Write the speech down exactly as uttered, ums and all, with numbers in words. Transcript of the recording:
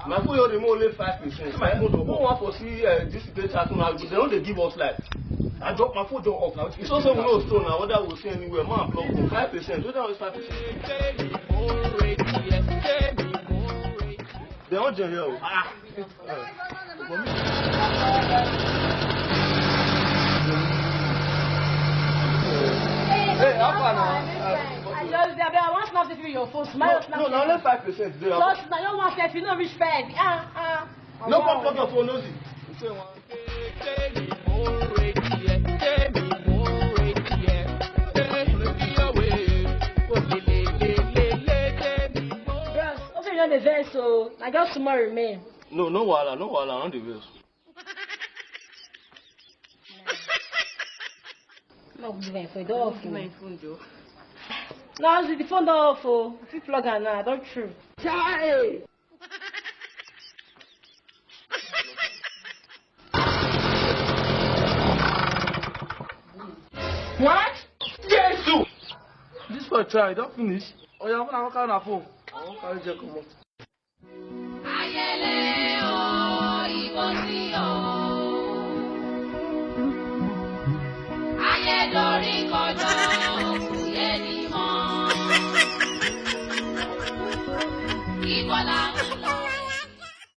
My phone don remove only five percent. My phone don. Who wan for see uh, this data now? They no dey give us light. I drop my phone don off now. You so say we no stone now. Whether we see anywhere, man, plug phone five percent. Whether we five percent. They wan join you. Ah. Hey, how far now? I just, I want snap selfie with your phone. Smile, no, snap no, na only five percent dey. Just now, you want selfie, no reach five. Ah, ah. No come plug your phone, Nosy. You say one. Bros, hope you no dey vex o. Na just small remain. No, no wahala, no wahala, I no dey vex. No, give my phone, don off. Give my phone, Joe. No, the phone don off o. I fit plug am now, I don true. Chai! What? Jesus! This one try, don finish. Oya, una waka una phone. I wan carry Joe comot. Ayẹlẹ o, ìbọn sí o. Ayé dorí kọjá.